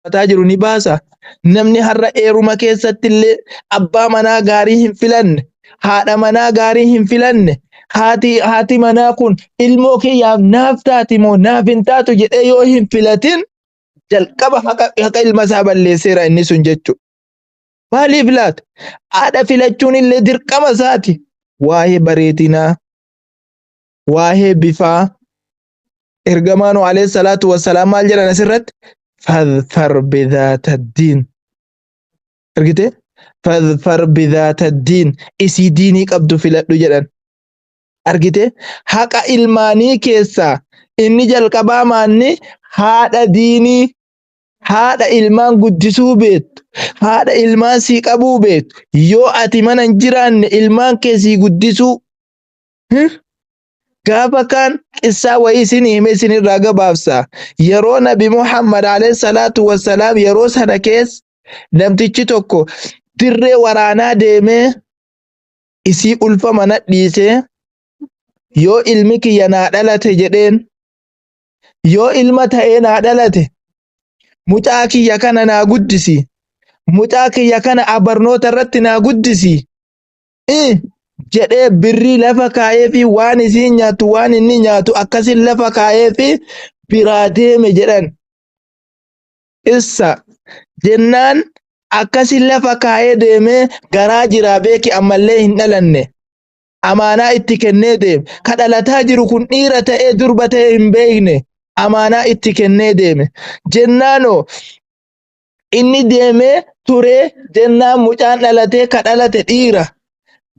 Mataa jiru ni baasa. Namni har'a eeruma keessatti illee abbaa manaa gaarii hin filanne, haadha manaa gaarii hin filanne, haati manaa kun ilmoo kiyyaaf naaf taati moo naaf hin taatu jedhee yoo hin filatin jalqaba haqa ilma isaa balleesseera inni sun jechuudha. Maaliif laata? Haadha filachuun illee dirqama isaati. Waa'ee bareedinaa, waa'ee bifaa, Ergamaan alayhi salaatu wassalaam maal jedhan asirratti? Fadfar bidhaata diin. Argite? Fadfar bidhaata diin. Isii diinii qabdu filadhu jedhan. Argite? Haqa ilmaanii keessaa inni jalqabaa maanni haadha diinii, haadha ilmaan guddisuu beektu, haadha ilmaan sii qabuu beektu, yoo ati mana hin jiraanne ilmaan kee sii guddisuu. Gaafa kaan qissaa wayii isin hime isin irraa gabaabsa. Yeroo Nabi Muhammad alayhi salaatu wassalaam yeroo sana keessa namtichi tokko dirree waraanaa deemee isii ulfa mana dhiisee yoo ilmi kiyya naa dhalate jedheen yoo ilma ta'ee naa dhalate mucaa kiyya kana naa guddisi mucaa kiyya kana barnoota irratti naa guddisi jedhee birrii lafa kaa'ee fi waan isiin nyaattu waan inni nyaatu akkasin lafa kaa'ee fi biraa deeme jedhan. Issa jennaan akkasin lafa kaa'ee deemee garaa jiraa beeki ammallee hin dhalanne. Amaanaa itti kennee deeme. Ka dhalataa jiru kun dhiira ta'ee durba ta'ee hin beekne. Amaanaa itti kennee deeme. Jennaanoo inni deemee turee jennaan mucaan dhalatee ka dhalate dhiira.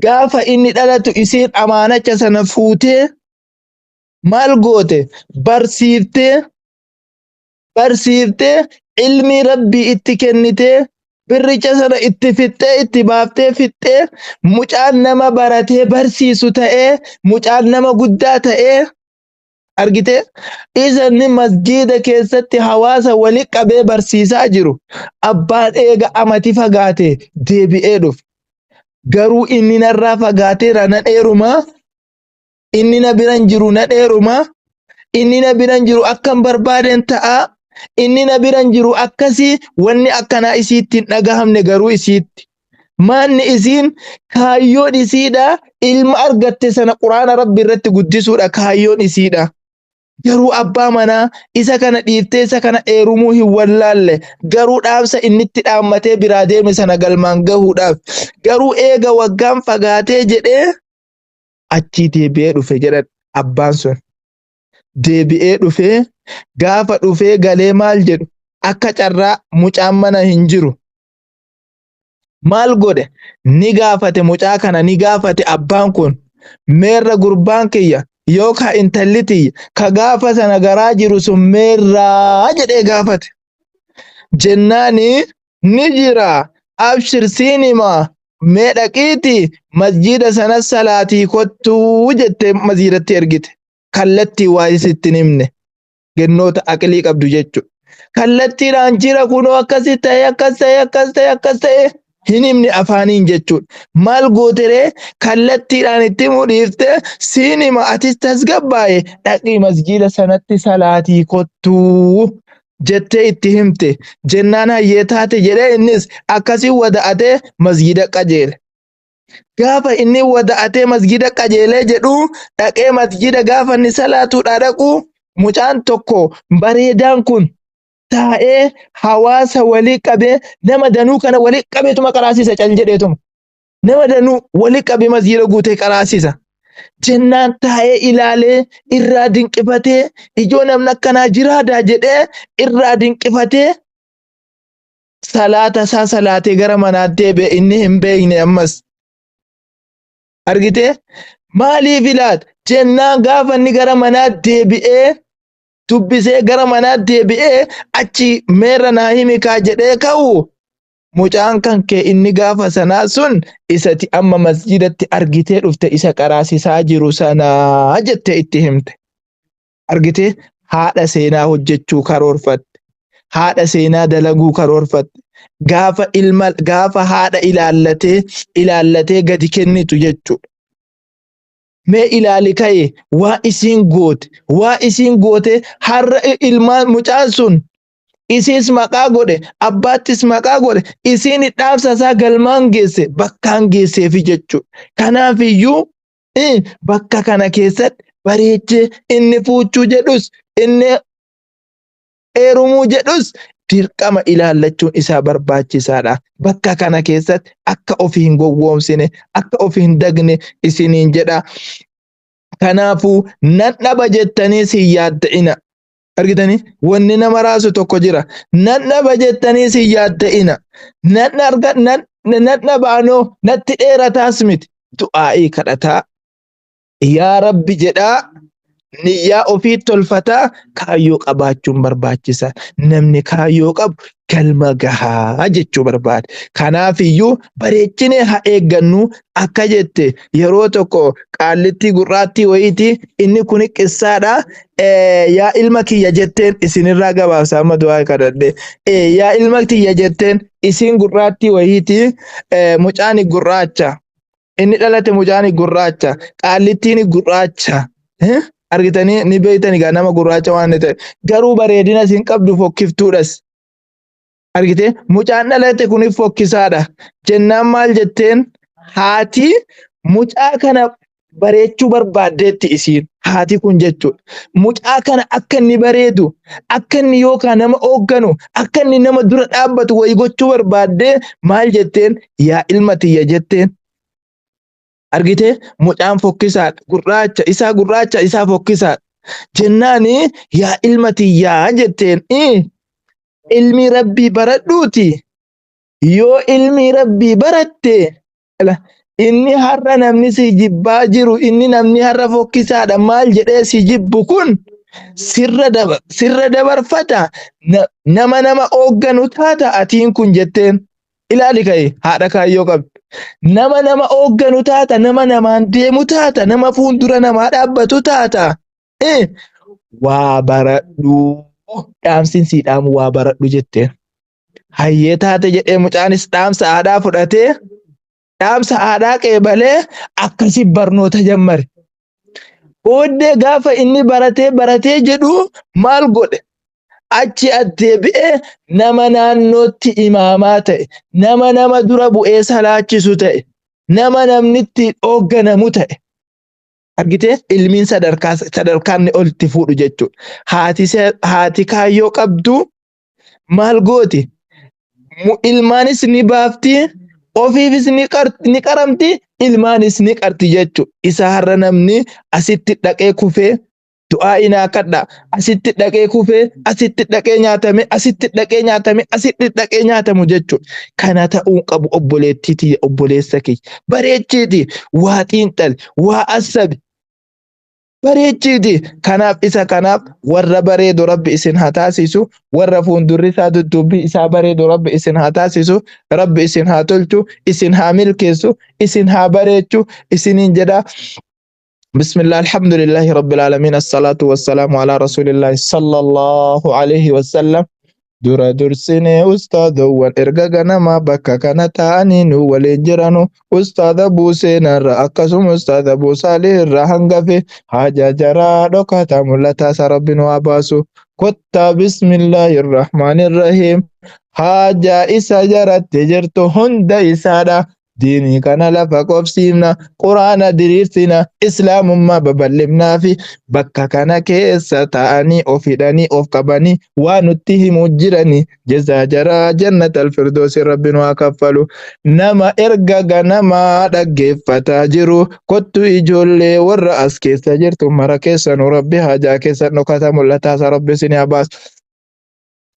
Gaafa inni dhalatu isiin amaanacha sana fuutee maal goote barsiiftee barsiiftee ilmii rabbii itti kennitee birricha sana itti fixxee itti baaftee fixxee mucaan nama baratee barsiisu ta'ee mucaan nama guddaa ta'ee argitee isa inni masjiida keessatti hawaasa wali qabee barsiisaa jiru abbaan eega amati fagaate deebi'ee dhufe garuu inni narraa fagaateera na dheerumaa inni na biran jiru na dheerumaa inni na biran jiru akkan barbaadeen ta'aa inni na biran jiru akkasii wanni akkanaa isiitti hin dhagahamne garuu isiitti Maanni isiin kaayyoon isiidha ilma argatte sana quraana rabbi irratti guddisuudha kaayyoon isiidha. Garuu abbaa manaa isa kana dhiiftee isa kana eerumuu hin wallaalle garuu dhaamsa inni itti dhaammatee biraa deeme sana galmaan gahuudhaaf garuu eega waggaan fagaatee jedhee achii deebi'ee dhufe jedhan abbaan sun. Deebi'ee dhufee gaafa dhufee galee maal jedhu akka carraa mucaan mana hin jiru. Maal godhe? Ni gaafate mucaa kana ni gaafate abbaan kun. Meerra gurbaan kiyya yookaa intalli tiyya ka gaafa sana garaa jiru sun meerraa jedhee gaafate. Jennaani ni jira abshir siin hima mee dhaqiiti masjiida sana salaatii kottuu jettee masjiidatti ergite. Kallattii waa isitti hin himne. Gennoota aqlii qabdu jechuudha. Kallattiidhaan jira kunoo akkasi ta'e akkas ta'e akkas ta'e akkas ta'e hin himne afaaniin jechuudha. Maal gooteree kallattiidhaan itti himuu dhiiftee siin hima atis tasgabbaa'e dhaqii masjiida sanatti salaatii kottuu jettee itti himte. Jennaan hayyee taate jedhee innis akkasii wada'atee masjiida qajeele. Gaafa inni wada'atee masjida qajeelee jedhu dhaqee masjida gaafa inni salaatuudhaa dhaqu mucaan tokko bareedaan kun taa'ee hawaasa walii qabee nama danuu kana walii qabeetuma qaraasisa cal jedheetuma. Nama danuu walii qabee masjida guutee qaraasisa. Jennaan taa'ee ilaalee irraa dinqifatee ijoo namni akkanaa jiraadaa jedhee irraa dinqifatee salaata isaa salaatee gara manaatti deebi'e inni hin beekne ammas. Argitee? Maaliif ilaata? Jennaan gaafa inni gara manaa deebi'ee dubbisee gara manaa deebi'ee achi meerra naa himi kaa jedhee ka'u mucaan kan kee inni gaafa sanaa sun isati amma masjidatti argitee dhufte isa qaraasisaa jiru sanaa jettee itti himte. Argitee haadha seenaa hojjechuu karoorfatte. Haadha seenaa dalaguu karoorfatte. Gaafa ilma gaafa haadha ilaallatee ilaallatee gadi kennitu jechuudha. Mee ilaali ka'e waa isiin goote waa isiin goote har'a ilmaan mucaan sun Isiis maqaa godhe, abbaattis maqaa godhe, isiin dhaamsa isaa galmaan geesse, bakkaan geesseefi jechuudha. Kanaaf iyyuu bakka kana keessatti bareechee inni fuuchuu jedhus inni heerumuu jedhus dirqama ilaallachuun isaa barbaachisaadha. Bakka kana keessatti akka ofi hin gowwoomsine, akka ofi hin dagne isiniin jedha. Kanaafuu nan dhaba jettaniis hin yaadda'ina. Argitanii wanni nama raasu tokko jira. Nan dhaba jettaniis hin yaadda'ina. Nan arga nan nan dhaba anoo natti dheerataas miti. Du'aa'ii kadhataa. Yaa Rabbi jedhaa niyyaa ofii tolfataa kaayyoo qabaachuun barbaachisa. Namni kaayyoo qabu galma gahaa jechuu barbaada. Kanaaf iyyuu bareechinee haa eeggannu akka jette yeroo tokko qaallittii gurraattii wayiiti inni kun qissaadha. Yaa ilma kiyya jetteen isinirraa gabaabsa amma du'aa kadhadhe. Yaa ilma kiyya jetteen isiin gurraattii wayiiti mucaan gurraacha. Inni dhalate mucaan gurraacha. Qaallittiin gurraacha. Argitanii ni beektani egaa nama gurraacha waan inni ta'e. Garuu bareedina isin qabdu fokkiftuudhas. Argitee mucaan dhalate kun fokkisaadha. Jennaan maal jetteen haati mucaa kana bareechuu barbaaddeetti isiin haati kun jechuudha. Mucaa kana akka inni bareedu, akka inni yookaan nama hoogganu, akka inni nama dura dhaabbatu wayii gochuu barbaaddee maal jetteen yaa ilma tiyya jetteen. Argitee mucaan fokkisaadha gurraacha isaa gurraacha isaa fokkisaadha. Jennaani yaa ilma tiyyaa jetteen ilmi rabbii baradhuuti yoo ilmi rabbii baratte inni har'a namni si jibbaa jiru inni namni har'a fokkisaadha maal jedhee si jibbu kun sirra dabarfata nama nama hoogganu taata atiin kun jetteen ilaali ka'e haadha kaayyoo qabdu nama nama hoogganu taata nama namaan deemu taata nama fuuldura namaa dhaabbatu taata waa baradhu dhaamsin sii dhaamu waa baradhu jetteen. Hayyee taate jedhee mucaanis dhaamsa haadhaa fudhatee dhaamsa haadhaa qeebalee akkasi barnoota jammare. Booddee gaafa inni baratee baratee jedhu maal godhe? Achi as deebi'ee nama naannootti imaamaa ta'e, nama nama dura bu'ee salaachisu ta'e, nama namnitti hoogganamu ta'e. Argitee ilmiin sadarkaa sadarkaan inni olitti fuudhu jechuudha. Haati kaayyoo qabdu maal gooti? Ilmaanis ni baafti, ofiifis ni qaramti, ilmaanis ni qarti jechuudha. Isa har'a namni asitti dhaqee kufee du'aa inaa kadha, asitti dhaqee kufee, asitti dhaqee nyaatame, asitti dhaqee nyaatame, asitti dhaqee nyaatamu jechuudha. Kana ta'uu qabu obboleettii tiyya obboleessa kiyya. Bareechiiti waa xiinxali, waa assabi. Bareechiiti. Kanaaf isa kanaaf warra bareedu Rabbi isin haa taasisu. Warra fuuldurri isaa dudduubbi isaa bareedu Rabbi isin haa taasisu. Rabbi isin haa tolchu, isin haa milkeessu, isin haa bareechu, isiniin jedha. Bismillah, alhamdulillahi rabbil alamin, assalatu wassalamu ala rasulillahi sallallahu alaihi wasallam. Dura dursinee ustaadowwan erga ganamaa bakka kana taa'anii nu waliin jiranu ustaada Buuseenarra akkasuma ustaada Buusaalii irraa hangafe haajaa jaraa dhokataa mul'ataa isa rabbi nu haa baasu. Kottaa bismillaahi rahmaani rahiim haajaa isa jaratti jirtu hunda isaadha. Diinii kana lafa qobsiifna, quraana diriirsina, islaamummaa babal'ifnaa fi bakka kana keessa taa'anii of hidhanii of qabanii waa nutti himuu jiranii jazaa jaraa jannat alfirdoosi rabbi nu haa kaffalu. Nama erga ganamaa dhaggeeffataa jiru kottu ijoollee warra as keessa jirtu mara keessanuu rabbi haajaa keessan dhokata mul'ataasa rabbi isin haa baasu.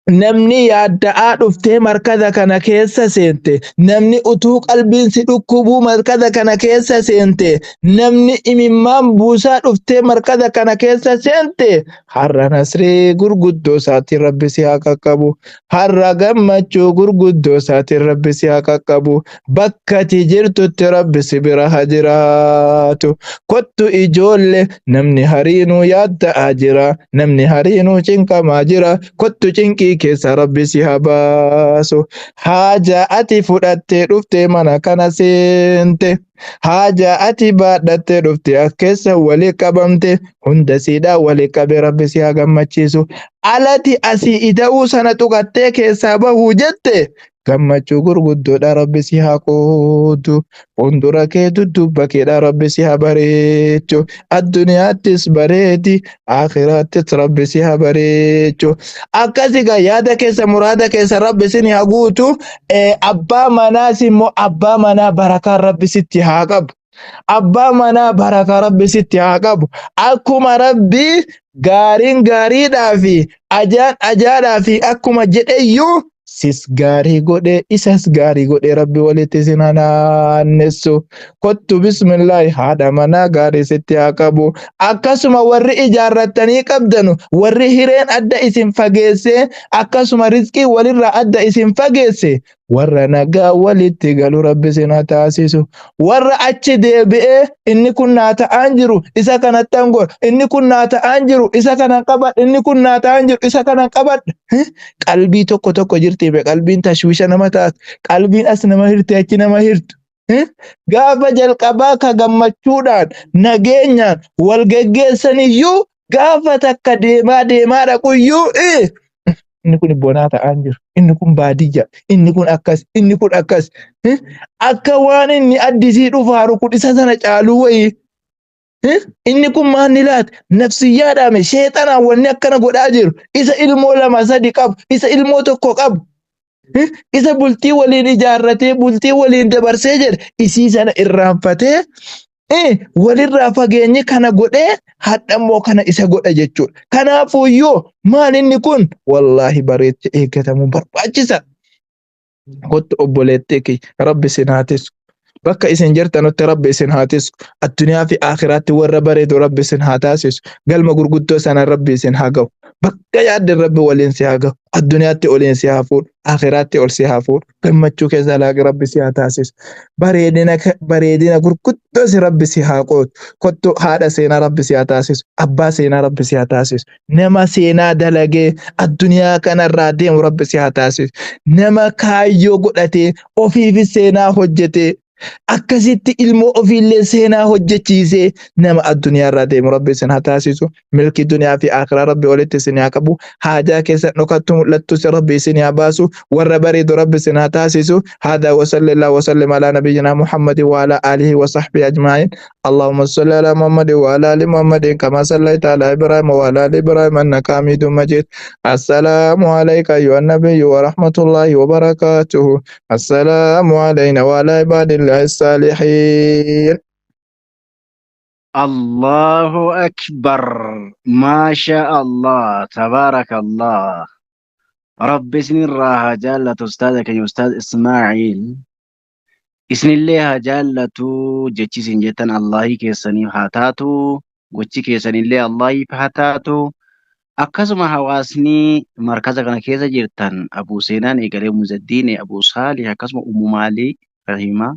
Namni yaadda'aa dhuftee markaza kana keessa seente, namni utuu qalbiin si dhukkubuu markaza kana keessa seente, namni imimmaan buusaa dhuftee markaza kana keessa seente, har'a nasrii gurguddoo isaatiin rabbi si haa qaqqabu. Har'a gammachuu gurguddoo isaatiin rabbi si haa qaqqabu. Bakka ati jirtutti rabbi si bira haa jiraatu. Kottu ijoolle namni hariinuu yaadda'aa jira, namni hariinuu cinqamaa jira. Kottu cinqii keessa Rabbi si haa baasu. Haajaa ati fudhattee dhuftee mana kana seente. Haajaa ati baadhattee dhufte as keessa wali qabamte hunda siidhaa wali qabe Rabbi si haa gammachiisu. Alati asii ida'uu sana tuqattee keessaa bahuu jette gammachuu gurguddoodha Rabbi si haa qoodu. Fuuldura kee dudduubba keedha Rabbi si haa bareechu. Addunyaattis bareedi, aakhiraattis Rabbi si haa bareechu. Akkasi gaa yaada keessa muraada keessa Rabbi isin haa guutu. Abbaa manaas immoo abbaa manaa barakaa Rabbi sitti haa qabu. Abbaa manaa barakaa Rabbi sitti haa qabu. Akkuma Rabbi gaariin gaariidhaa fi ajaan ajaadhaa fi akkuma jedheyyuu sis gaarii godhee isas gaarii godhee Rabbi walitti isin haa naannessu. Kottu bismillaahi haadha manaa gaarii sitti haa qabu. Akkasuma warri ijaarrattanii qabdanu warri hireen adda isin fageessee akkasuma rizqii walirraa adda isin fageesse warra nagaa walitti galu Rabbi isin haa taasisu. Warra achi deebi'ee inni kun naa ta'aan jiru isa kanattan godha inni kun naa ta'aan jiru isa kanan qabadha inni kun naa ta'aan jiru isa kanan qabadha. Qalbii tokko tokko jirti be qalbiin tashwiisha nama taatu qalbiin as nama hirte achi nama hirtu. Gaafa jalqabaa ka gammachuudhaan nageenyaan wal geggeessan iyyuu gaafa takka deemaa deemaa dhaqu iyyuu inni kun bonaa ta'aan jiru inni kun baadiyya inni kun akkas inni kun akkas akka waan inni addisii dhufaaru kun isa sana caaluu wayii. Inni kun maal ni laata? Nafsiyyaadhaame sheexanaan wanni akkana godhaa jiru. Isa ilmoo lama sadi qabu, isa ilmoo tokko qabu. Isa bultii waliin ijaarratee bultii waliin dabarsee jedhe isii sana irraanfatee walirraa fageenyi kana godhee hadhammoo kana isa godha jechuudha. Kanaafuyyuu maal inni kun wallaahi bareecha eeggatamuu barbaachisa. Kottu obboleettii kiyya Rabbi isin haa tisku. Bakka isin jirtanutti Rabbi isin haa tisku. Addunyaa fi aakhiraatti warra bareedu Rabbi isin haa taasisu. Galma gurguddoo sana Rabbi isin haa ga'u. Bakka yaadden Rabbi waliin si haa ga'u. Addunyaatti oliin si haa fuudhu. Aakhiraatti ol si haa fuudhu. Gammachuu keessa laaqi Rabbi si haa taasisu. Bareedina bareedina gurguddoo si Rabbi si haa qoodu. Kottu haadha seenaa Rabbi si haa taasisu. Abbaa seenaa Rabbi si haa taasisu. Nama seenaa dalagee addunyaa kanarraa deemu Rabbi si haa taasisu. Nama kaayyoo godhatee ofiifis seenaa hojjetee akkasitti ilmoo ofiillee seenaa hojjechiisee nama addunyaarraa deemu Rabbi isin haa taasisu. Milkii duniyaa fi akhiraa Rabbi walitti isin haa qabu. Haajaa keessan dhokattu mul'attus Rabbi isin haa baasu. Warra bareedu Rabbi isin haa taasisu. Haadaa wa sallallahu wa sallim alaa nabiyyinaa Muhammadin wa alaa aalihi wa sahbihi ajma'in. اللهم صل على محمد وعلى ال محمد كما صليت على ابراهيم وعلى ال ابراهيم انك حميد مجيد. السلام عليك ايها النبي ورحمه الله وبركاته. السلام علينا وعلى عباد الله الصالحين. Allahu Akbar. Maasha Allah. Tabaarakallah. Rabbi isinirraa haa jaallatu ustaaza keenya ustaaz Ismaa'iil. Isinillee haa jaallatu jechi isin jettan Allaahii keessaniif haa taatu gochi keessanillee Allaahiif haa taatu akkasuma hawaasni markaza kana keessa jirtan Abuu Seenaan eegalee Muzaddiin Abuu Saalih akkasuma Ummu Maalii Rahimaa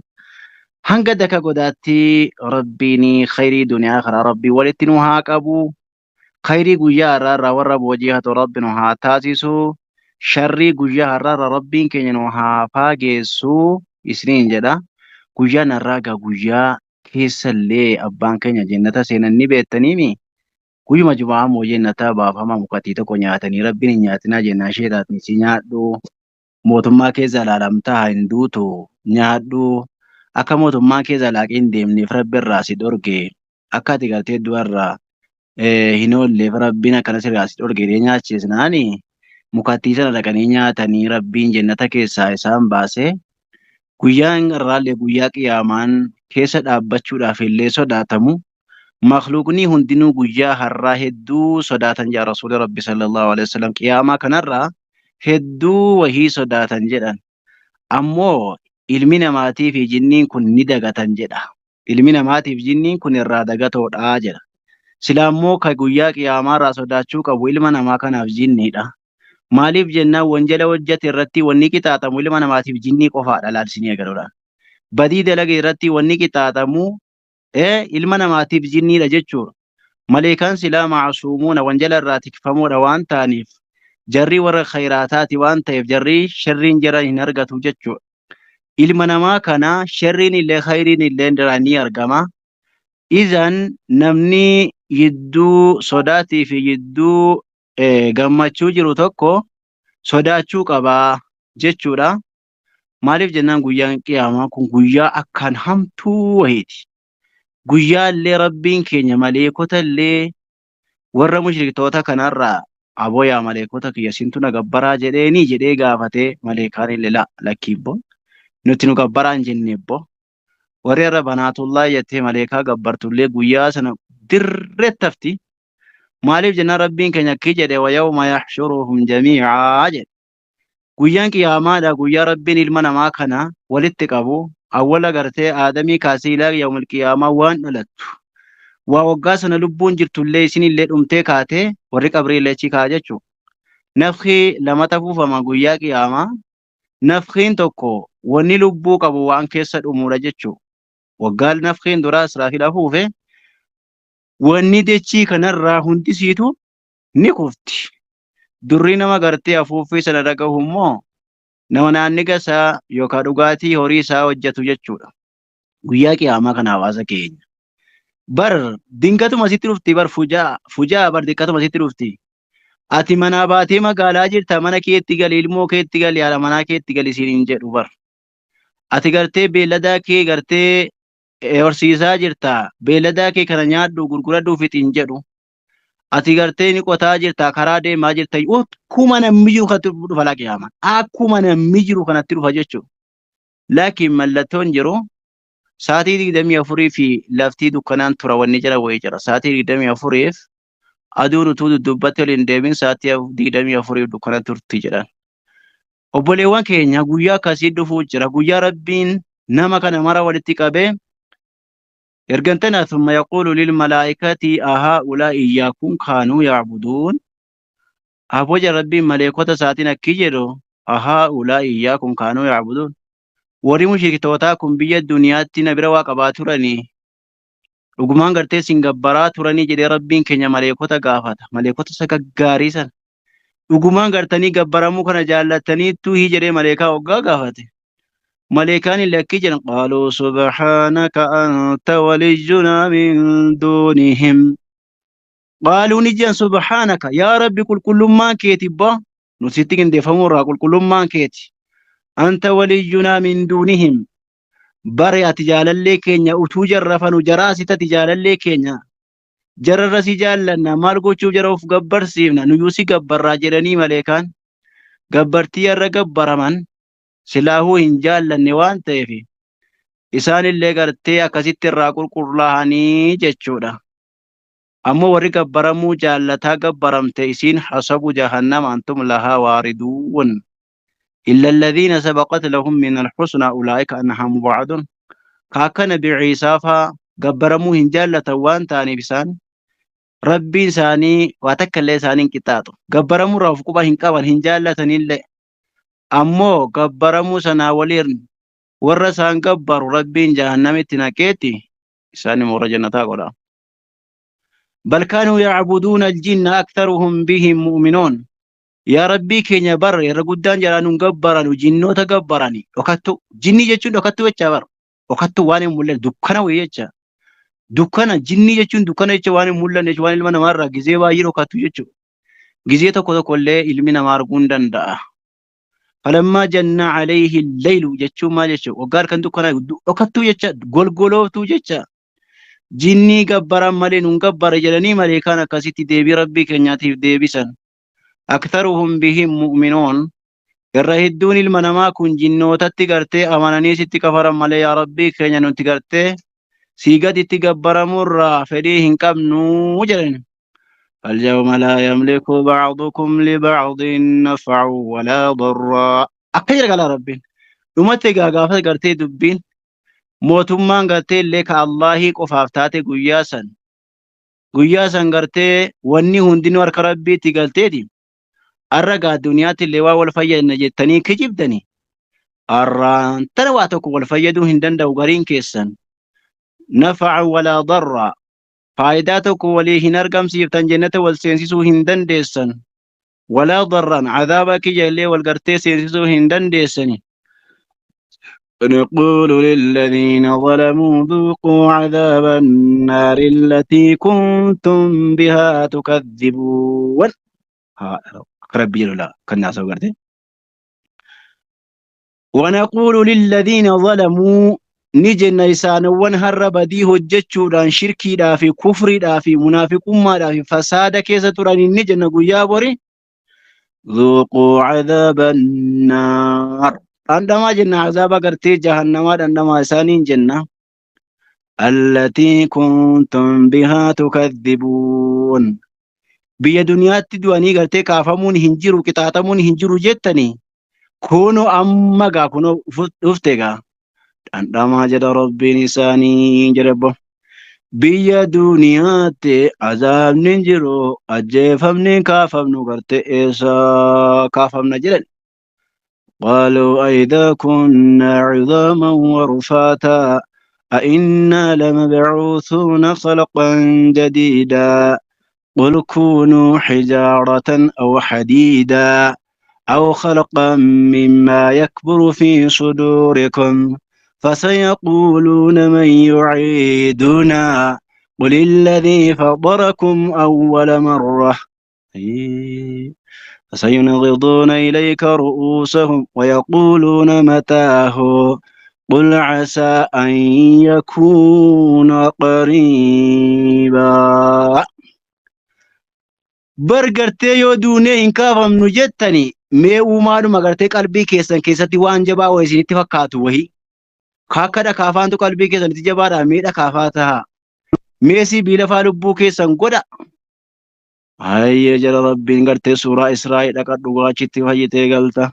hanga daka godaatti Rabbiin khayrii duniyaa karaa Rabbii walitti nu haa qabu. Khayrii guyyaa har'aa irraa warra boojihatu Rabbi nu haa taasisu. Sharrii guyyaa har'aa irraa Rabbiin keenya nu haa faageessu isiniin jedha. Guyyaan har'aa egaa guyyaa keessallee abbaan keenya jennata seenan ni beektaniimi. Guyyuma jumaa immoo jennataa baafama mukatii tokko nyaatanii Rabbiin hin nyaatinaa jennaan sheexaatni si nyaadhu. Mootummaa keessa ilaalamtaa hin duutu nyaadhu. Akka mootummaa keessa laaqii hin deemneef Rabbi irraa si dhorge. Akka ati gartee du'arraa hin oolleef Rabbiin akkana sirraa si dhorge jedhee nyaachisnaani mukattii sana dhaqanii nyaatanii Rabbiin jennata keessaa isaan baase. Guyyaan irraallee guyyaa qiyaamaan keessa dhaabbachuudhaaf illee sodaatamu. Makhluuqni hundinuu guyyaa har'aa hedduu sodaatan jedha Rasuulli Rabbi sallallahu alaihi wasallam qiyaamaa kanarraa hedduu wahii sodaatan jedhan. Ammoo ilmi namaatii fi jinniin kun ni dagatan jedha. Ilmi namaatiif jinniin kun irraa dagatoodha jedha. Silaa immoo ka guyyaa qiyaamaarraa sodaachuu qabu ilma namaa kanaaf jinniidha. Maaliif jennaan wanjala hojjate irratti wanni qixaaxamu ilma namaatiif jinnii qofaadha laalsinii eegaluudhaan. Badii dalage irratti wanni qixaaxamu ilma namaatiif jinniidha jechuudha. Maleekaan silaa ma'asuumuuna wanjala irraa tikfamoodha waan ta'aniif Jarri warra khayraataati waan ta'eef jarri sharriin jara hin argatu jechuudha. Ilma namaa kana sharriin illee khayriin illee irraa ni argama. Izan namni jidduu sodaatii fi jidduu gammachuu jiru tokko sodaachuu qabaa jechuudha. Maaliif jennaan guyyaan qiyaamaa kun guyyaa akkaan hamtuu wayiiti. Guyyaa illee Rabbiin keenya maleekota illee warra mushriktoota kanarraa aboo yaa maleekota kiyya sintu na gabbaraa jedheenii jedhee gaafatee maleekaan illee la lakkii bbo nuti nu gabbaraa hin jenne bbo warri irra banaatullaa jettee maleekaa gabbartullee guyyaa sana dirreetti hafti. Maaliif jennaan Rabbiin keenya akki jedhe wa yawma yahshuruhum jamiicaa jedhe. Guyyaan qiyaamaadha guyyaa Rabbiin ilma namaa kana walitti qabu awwala gartee aadamii kaasee ilaa yawmil qiyaamaa waan dhalattu. Waa waggaa sana lubbuun jirtullee isinillee dhumtee kaatee warri qabriillee achi kaa jechuudha. Nafki lamata afuufama guyyaa qiyaamaa. Nafkiin tokko wanni lubbuu qabu waan keessa dhumuudha jechuudha. Waggaa nafkiin duraa Israafil afuufe wanni dachii kanarraa hundisiitu ni kufti. Durri nama gartee afuuffii sana dhagahu immoo nama naanniga isaa yookaan dhugaatii horii isaa hojjetu jechuudha. Guyyaa qiyaamaa kana hawaasa keenya. Bar dingatuma sitti dhufti bar fujaa fujaa bar diqqatuma sitti dhufti. Ati manaa baatee magaalaa jirta mana keetti gali ilmoo keetti gali haadha manaa keetti gali siin hin jedhu bar. Ati gartee beelladaa kee gartee horsiisaa jirta beelladaa kee kana nyaadhu gurguradhu fixi hin jedhu. Ati gartee ni qotaa jirta karaa deemaa jirta akkuma namni jiru kanatti dhufa laa qiyaamaan akkuma namni jiru kanatti dhufa jechuudha. Laakiin mallattoon jiru sa'aatii 24 fi laftii dukkanaan tura wanni jira wayii jira. Sa'aatii 24f aduun utuu duddubbatti ol hin deemin sa'aatii 24f dukkana turti jedhan. Obboleewwan keenya guyyaa akkasii dhufuu jira. Guyyaa Rabbiin nama kana mara walitti qabee ergantana thumma yaquulu lil malaa'ikati ahaa'ulaa iyyaakum kaanuu ya'buduun. Aboja Rabbiin maleekota isaatiin akki jedhu ahaa'ulaa iyyaakum kaanuu ya'buduun. Warri mushriktootaa kun biyya duniyaatti na bira waa qabaa turanii dhugumaan gartee sin gabbaraa turanii jedhee Rabbiin keenya maleekota gaafata. Maleekota isa gaggaarii sana. Dhugumaan gartanii gabbaramuu kana jaallattaniittuu hii jedhee maleekaa hoggaa gaafate. Maleekaan illee akki jedhan qaaluu subhaanaka anta waliyyunaa min duunihim. Qaaluu ni jedhan subhaanaka yaa Rabbi qulqullummaan keeti ba nu sitti qindeeffamuu irraa qulqullummaan keeti. Anta waliyyunaa min duunihim. Bare ati jaalallee keenya utuu jarra fanu jaraa sitti ati jaalallee keenya jararra si jaallanna maal gochuuf jara of gabbarsiifna nuyyuu si gabbarraa jedhanii maleekaan gabbartii har'a gabbaraman silaahuu hin jaallanne waan ta'eef isaanillee gartee akkasitti irraa qulqullaa'anii jechuudha. Ammoo warri gabbaramuu jaallataa gabbaramte isiin hasabu jahannama antum lahaa waariduun. Illa alladhiina sabaqat lahum min alhusnaa ulaa'ika anhaa mubacadun. Ka akka Nabi Ciisaa faa gabbaramuu hin jaallatan waan ta'aniif isaan Rabbiin isaanii waa takka illee isaanii hin qixxaaxu. Gabbaramuu irraa of quba hin qaban hin jaallatanillee. Ammoo gabbaramuu sanaa waliin warra isaan gabbaru Rabbiin jahannamitti naqeeti isaan immoo warra jannataa godha. Bal kaanuu ya'buduuna aljinna aktharuhum bihim mu'minoon. Yaa Rabbii keenya bar irra guddaan jaraa nun gabbaranu jinnoota gabbarani dhokattu. Jinnii jechuun dhokattuu jecha bar. Dhokattuu waan hin mul'anne dukkana wayii jecha. Dukkana jinnii jechuun dukkana jecha waan hin mul'anne jechuun waan ilma namaarraa gizee baay'ee dhokattu jechuudha. Gizee tokko tokko illee ilmi namaa arguu hin danda'a. Falammaa janna alayhi laylu jechuun maal jechuudha? Waggaa halkan dukkanaa dhokattuu jecha golgolooftuu jecha. Jinnii gabbaran malee nun gabbara jedhanii maleekaan akkasitti deebii Rabbii keenyaatiif deebisan. Aktharuhum bihim mu'minoon. Irra hedduun ilma namaa kun jinnootatti gartee amananii sitti kafaran malee yaa Rabbii keenya nuti gartee sii gaditti gabbaramurraa fedhii hin qabnu jedhan. فاليوم لا يملك بعضكم لبعض نفعا ولا ضرا akka jedha galaa Rabbiin dhumatti egaa gaafa gartee dubbiin mootummaan gartee illee ka Allaahii qofaaf taate guyyaa san guyyaa san gartee wanni hundinuu harka Rabbiitti galteeti arra gaa duniyaatti illee waa wal fayyadna jettanii kijibdani arraan tana waa tokko wal fayyaduu hin danda'u gariin keessan nafa'a walaa darra faayidaa tokko walii hin argamsiiftan jennata wal seensisuu hin dandeessan. Walaa darran azaaba kiyya illee wal gartee seensisuu hin dandeessani. نقول للذين ظلموا ذوقوا عذاب النار التي كنتم بها تكذبون. ها ربي لا كنا سوغرتي. ونقول للذين ظلموا نجن إسانوان هر بدي هجتشودان شركي في كفر في منافق في فساد كيسة تراني نجن قيا بري ذوقوا عذاب النار عندما جنة عذاب قرتي جهنم عندما إسانين جنة التي كنتم بها تكذبون. بيا دنيا دواني قرتي كافمون هنجرو كتاتمون هنجرو جتني كونوا أما كونوا أفتقا عندما جد ربي نساني جربه بيا دنيا عذاب ننجرو أجيفمني كافمنو قرتي إيسا كافمنا جلن. قالوا أئذا كنا عظاما ورفاتا أئنا لمبعوثون خلقا جديدا قل كونوا حجارة أو حديدا أو خلقا مما يكبر في صدوركم فسيقولون من يعيدنا قل الذي فطركم أول مرة فسينغضون إليك رؤوسهم ويقولون متاه قل عسى أن يكون قريبا. برغرتي yoo duunee hin kaafamnu jettani mee uumaadhuma gartee qalbii keessan keessatti waan jabaa wayii isinitti fakkaatu wayii akka dhakaafaantu qalbii keessanitti jabaadha mee dhakaafaa ta'a mee sibiila faa lubbuu keessan godha. Hayyee jala rabbiin gartee suuraa Israa'el dhaqadhu achitti fayyitee galta.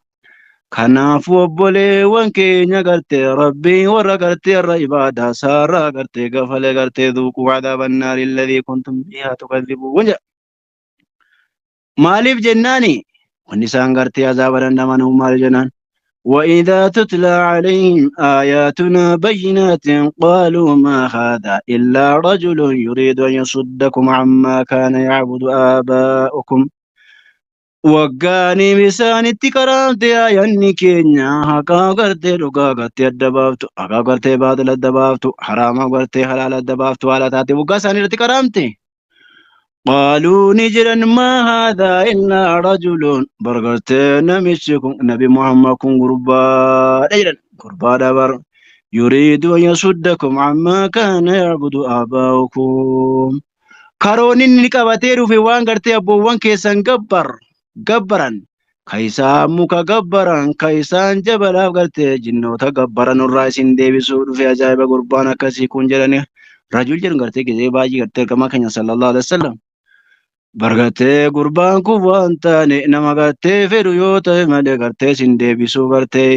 Kanaafuu obboleewwan keenya gartee rabbiin warra gartee irra ibaadaa saarraa gartee gafalee gartee dhuuquu cadaaba annaari alladhii kuntum bihaa tukadhibuun jedha. Maaliif jennaani wanni isaan gartee azaaba dandaman maal jennaan وإذا تتلى عليهم آياتنا بينات قالوا ما هذا إلا رجل يريد أن يصدكم عما كان يعبد آباؤكم. وقاني بسان التكرام آياني كينيا حقا قرتي لقا قرتي الدبابتو حقا قرتي باطل الدبابتو حرام قرتي حلال الدبابتو على تاتي وقاساني التكرامتي قالوا نجرا ما هذا إلا رجل برغرت نمشكم نبي محمد كن غربا نجرا غربا دبر يريد أن يصدكم عما كان يعبد آباؤكم. كارون نقبتيرو في وان غرتي أبو وان كيسان جبر جبرا كيسان مكا جبرا كيسان جبل غرتي جنوتا جبرا الرئيسين ديبسو في عجائب غربانا كسي كون جراني رجل جرن غرتي كزي باجي غرتي كما كان صلى الله عليه وسلم bargatee gurbaan kun waan taane nama gartee fedhu yoo ta'e malee gartee sin deebisuu gartee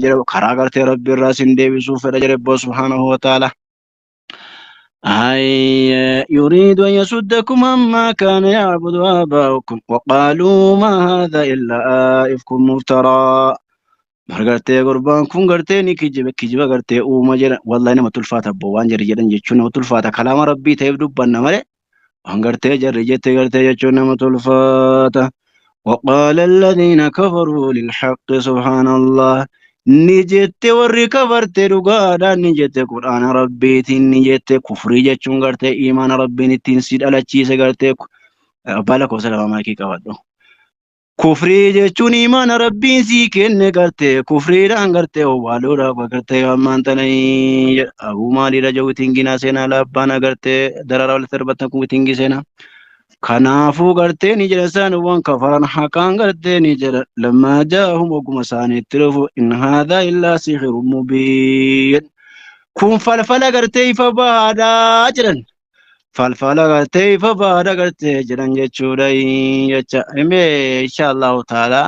jedha karaa gartee rabbi irraa sin deebisuu fedha jedhe abbaa subhaanahu wa ta'ala. أي يريد أن يصدكم عما كان يعبد آباؤكم وقالوا ما هذا إلا إفك مفترى. Gartee gurbaan kun gartee ni kijiba kijiba gartee uuma jedha wallahi nama tulfaata abboo waan jarri jedhan jechuun nama tulfaata kalaama rabbii ta'eef dubbanna malee waan gartee jarri jette gartee jechuun nama tulfaata. وقال الذين كفروا للحق سبحان الله نجت وري كفرت رقادا نجت قرآن ربي نجت كفري جتشون غرتي إيمان ربي نتين سيد على تشيس غرتي بالك وسلام عليك كوادو كفري جتشون إيمان ربي سيكن غرتي كفري ران غرتي والو را غرتي أمان تني أبو مالي رجو تنجينا سينا لابانا غرتي درارا ولتربتنا كو تنجي سينا Kanaafuu gartee ni jedha isaan waan kafaran haqaan gartee ni jedha lammaa jaahum oguma isaaniitti dhufu in haadhaa illaa sihirun mubiin. Kun falfala gartee ifa bahaadhaa jedhan. Falfala gartee ifa bahaadha gartee jedhan jechuudha jecha. Imee insha Allahu ta'ala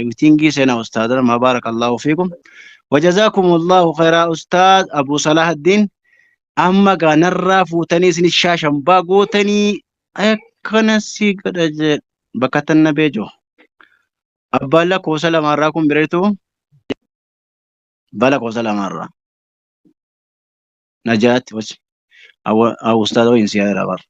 witingii seenaa ustaadana ma baarakallahu fiikum. وجزاكم الله خيرا أستاذ أبو صلاح الدين. أما كان fuutanii isin shaashan baagootanii akkana si godha jedhe bakka tanna beejo. Abbaan lakkoofsa lamaarraa kun bireetu abbaa lakkoofsa lamaarraa. Najaatti wasi. Awwa ustaadha wayin si yaada bar.